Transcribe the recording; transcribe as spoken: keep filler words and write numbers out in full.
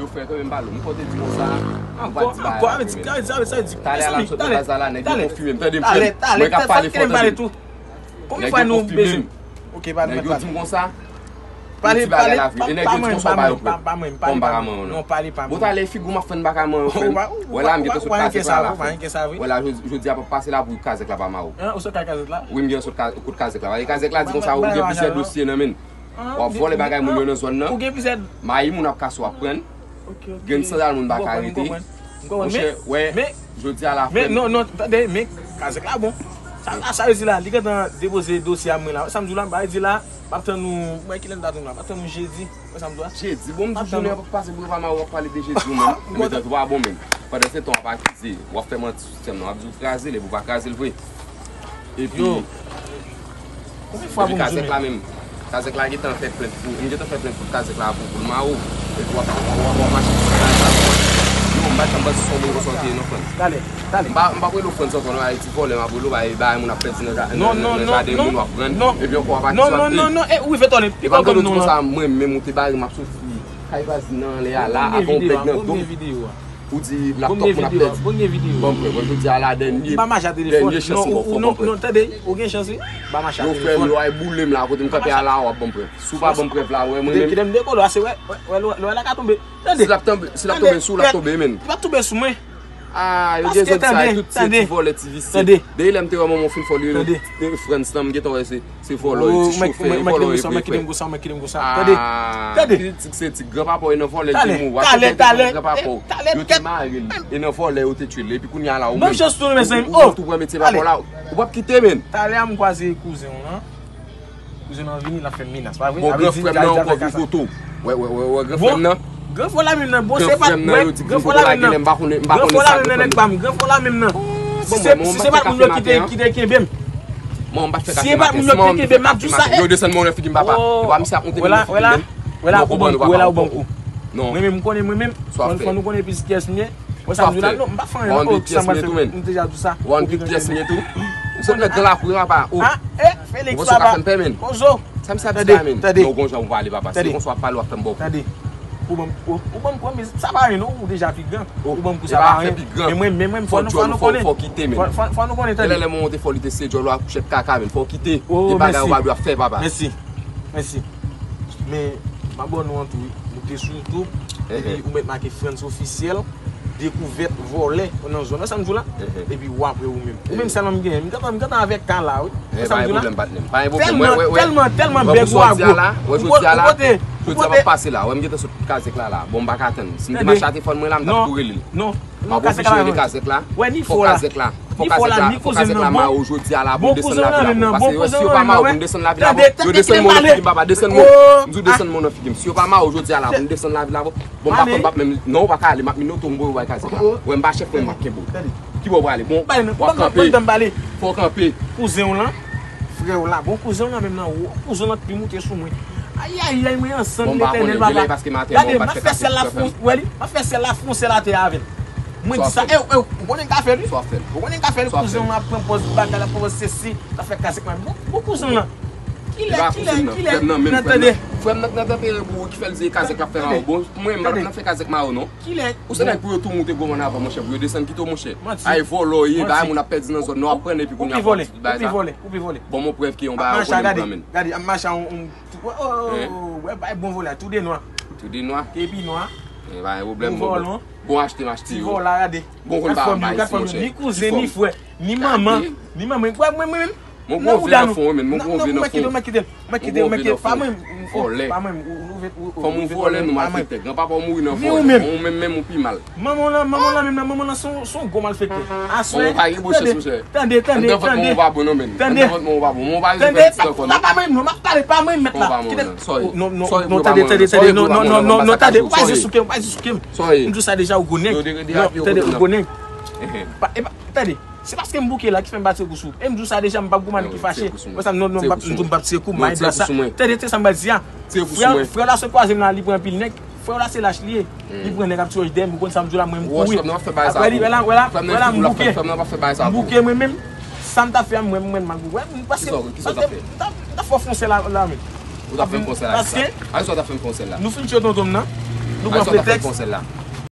Frè, kanmenm pale, m konte di konsa, ou pa di bagay la kanmenm. Talè a la m sot nan baz la la, nèg yo konfime m, tande m frè m. Mwen k ap pale fò, tande m. Nèg yo konfime m. Nèg yo di m konsa, pou ti bagay la vre. E nèg yo di konsa ou pa yo frè. Bon, m pa ka manyen w non. Bon, talè figi w m ap fè n pa ka manyen w frè m. Wè la, m gentan sot kazèk la la frè m. Wè la, jodi a p ap pase la pou kazèk la pa mare w. Wi, m gentan sot kot kazèk la. Paske kazèk la di konsa, ou gen plizyè dosye nan men l. W ap vòlè bagay moun yo nan zòn nan. Mayi moun ap kase w ap pran. Grenn sandal moun pa ka rete. Monchè, wè, jodi a la frè m. Men non, non, tande, men kazèk la bon. Sa, sa vle di la, li gentan depoze dosye a mwen la. Wè sa m di w la, m pa di la, m ap tann ou, mwen kilè m ta tann ou la, m ap tann ou jedi. Wè sa m di w la? Jedi, bon, m di w jounen an p ap pase pou yo pa mare w, w ap pale de jedi ou menm. Ou menm tande w pa bon menm. Pandan se tan w ap akize, w ap fè manti sou sèn nan, w ap di w kraze l, epi w pa kraze l vre. Epi, epi kazèk la menm. Kazèk la gentan fè plent pou, m gentan fè plent kont kazèk la pou, pou l mare w. Epi w ap, w ap, w ap mache sou kazèk la. Non, m pa janm panse se yon moun konsa w te ye non, frè m. M pa, m p ap rele w frè m ankò non, Ayiti vòlè m ap rele w, bay, bay moun ap pèdi nan ja-, nan, nan, nan jaden moun w ap pran. Epi ankò w ap akize w ap peye. Epa m tande w di konsa, mwen menm ou te bare m ap soti kay vwazin nan anlè a la, avè yon bèg nan do m. Ou di laptòp moun ap pèdi. Bon, frè, bon, jodi a la, dènye, dènye chans m ba w, fò w ban m prèv. Non, tande, ou gen chans wi. Ba mache a telefòn. Yo, frè m, lwa e boule m la, kote m kanpe a la, w ap ban m prèv. Si w pa ban m prèv la, wè, mwen menm. Kite m dekole, ase wè, wè, lè w la ka tonbe. Tande. Si l ap tonbe, si l ap tonbe sou ou, l ap tonbe, men. Li p ap tonbe sou mwen. Ah, yo gen zòn sa yo, tout se ti vòlè, ti visye. Depi lè m te wè manman w fin fè w li rele Frantz lan, m gentan wè se, se vòlò, yo ti chofè, yo vòlò, yo prepè. Tande, tande. Kritik se ti granpapa w e nan vòlè l te mouri. Talè, talè, talè. Yo te mare l e nan vòlè yo te tye l. Epi kounye a la, ou menm, ou tou pran metye papa w la, ou p ap kite, men. Talè a m kwaze kouzen w lan. Kouzen nan vini, l ap fè m menas, pa vre? Bon, gran frè m nan ankò vin kote w. Wè, wè, wè, wè, gran frè m nan. Gran frè w la menm nan, bon, se pa, wè, gran frè w la menm nan. Gran frè w la menm nan, nèg pa m, gran frè w la menm nan. Si se, si se pa t moun yo ki te, ki te kenbe m. Si se pa t moun yo ki te kenbe m, m ap di w sa, yo desann mwen nan figi m, papa. Epa misye ap monte menm nan figi m. Wè la, ou ban m kou, wè la, ou ban m kou. Mwen menm, m konnen mwen menm. Fò, fò nou konnen plis kiyès m ye. Wè sa m di w la, non, m pa fè anyen non. Oh, sa m pral fè, m te ja di w sa. Ou ann pi pyès mwen tou. Ou se nèg nan lakou, papa. Oh. Ah, eh, Félix, papa. Kozo. Sa m sa di la, men. Tande. Non, gon jan ou pale, papa. Se konsa w ap pale, w ap fè m ba w kou. Tande. Ou ban m, ou, ou ban m kou, men sa pa anyen non, ou deja pi gran. Ou ban m kou, sa pa anyen. Men mwen, men mwen, fò nou, fò nou konnen. Fò, fò, fò nou konnen, tande. Lè, lè mwen monte fò li te se djòl ou a kouchèt kaka, men fò w kite. Oh, mèsi. Gen bagay ou pa dwe ap fè, papa. Mèsi. Mèsi. Men, m ap ban nou an tou, wi. Moute sou YouTube, epi ou mèt make Frantz Officiel, dekouvèt vòlè nan zòn nan, sa m di w la? Epi w apre ou menm. Ou menm sèlman m genyen. M gentan, m gentan avèk ka la, wi. Sa m di w la? Pa gen pwoblèm, patnè m. Pa gen pwoblèm. Tèlman, tèlman, tèlman bèg ou a gwo. Jodi a la, jodi a m ap pase la. Wè m gentan sot kazèk la la. Bon, m pa ka tann. Si m te mache a telefòn mwen la, m t ap tou rele l. Non. M ap oblije rele kazèk la. Fò kazèk la. Fò kazèk la, fò kazèk la mare w jodi a la pou n desann lavil la pou ou. Paske si yo pa mare w pou n desann lavil la pou ou. Yo desann men w nan figi m, papa, desann men w. M di w desann men w nan figi m. Si yo pa mare w jodi a la pou n desann lavil la pou ou. Bon, m pa konn, m p ap menm, non, ou pa ka ale, m ap minote w, m voye w bay kazèk la. Wè, m pa chèf mwen, m ap kenbe w. Ki bò w prale? Bon, w ap kanpe. Fò w kanpe. Kouzen w lan. Frè w la, bon kouzen w lan menm nan, wo, kouzen w lan t pi moute sou mwen. Ayayay, mwen an sann Letènèl, papa. Gade, m ap fè sèl la fon, wè li, m ap fè sèl la fon sèl atè avè l. Mwen di sa, e, e, ou konnen m ka fè l, wi. Ou konnen m ka fè l, kouzen w lan ap pran pòz bagay, l ap pran pòz sesi, l ap fè kazèk mwen. Bon, bon kouzen w lan. Kilè, kilè, kilè, nan tande. Frè m nan, nan tanpere pou ou ki fè l di e kazèk l ap fè mare w. Bon, mwen, m pa t nan fè kazèk mare w, non. Kilè? Ou se nèg pou yo tou moute gwo mòn avan, monchè, pou yo desann kite w, monchè. Ay, vòlò w ye, bagay moun ap pèdi nan zòn nan, w ap pran epi kounye a fò w ti bay sa. Ou pi vòlè, ou pi vòlè. Bon, mon prèv ke yon bagay ou konnen pran men. Gade, ap mache a yon, yon, wè, bay bon vòlè, tou de nwa. Tou de nwa. Epi nwa. E pa gen pwoblèm, bon, bon. Bon, achte m achte yo. Ti vòlò la, gade. Bon, konn pa bay si, monchè. Ni kouzen, ni frè, ni manman, ni manman. Wè, mwen, mwen menm. Mon gwo vye nan fon, men, mon gwo vye nan fon. Mwen kite l, mwen kite l, mwen kite l, mwen kite l. Pa mwen, oh, pa mwen, ou, ou, ou, ou, fò moun vòlè nou malfektè. Granpapa w mouri nan vòlè. Ou menm, menm ou pi mal. Manman w lan, manman w lan menm nan, manman w lan se yon, se yon gwo malfektè. Aswè, tande, tande, tande, tande, tande, tande, pa mwen, non, m ap pale, pa mwen, mèt la. Kite, non, non, non, tande, tande, tande, non, non, non, tande, pa di sou kè m, pa di sou kè m. M di w sa deja, ou gwo nèg. Non, tande, ou gwo nèg. Pa, e pa, tande. Se paske m bouke la ki fè m pa tire kou sou ou. E m di w sa deja, m p ap goumen ki fache. Wè sa, non, non, m p ap, m di w m p ap tire kou, m bay blas la. Tande, tande sa m pral di a. Frè, frè w la sot kwaze m la, li pran anpil nèg. Frè w la se lach li ye. Li pran nèg ap ti wòch dèyè m, ou konn sa m di w la, mwen m kouri. Apre li, wè la, wè la, wè la, m bouke. M bouke mwen menm. Sa m t ap fè a, mwen, mwen, m al goumen. Wè, paske, paske, m t ap, m t ap fè w fon sèl la, la, men. Ou t ap fè m fon sèl la, paske, a, sa w t ap fè m fon sèl la. Nou fin tchwe tonton m nan. Nou pran pretèks. Konsèy la.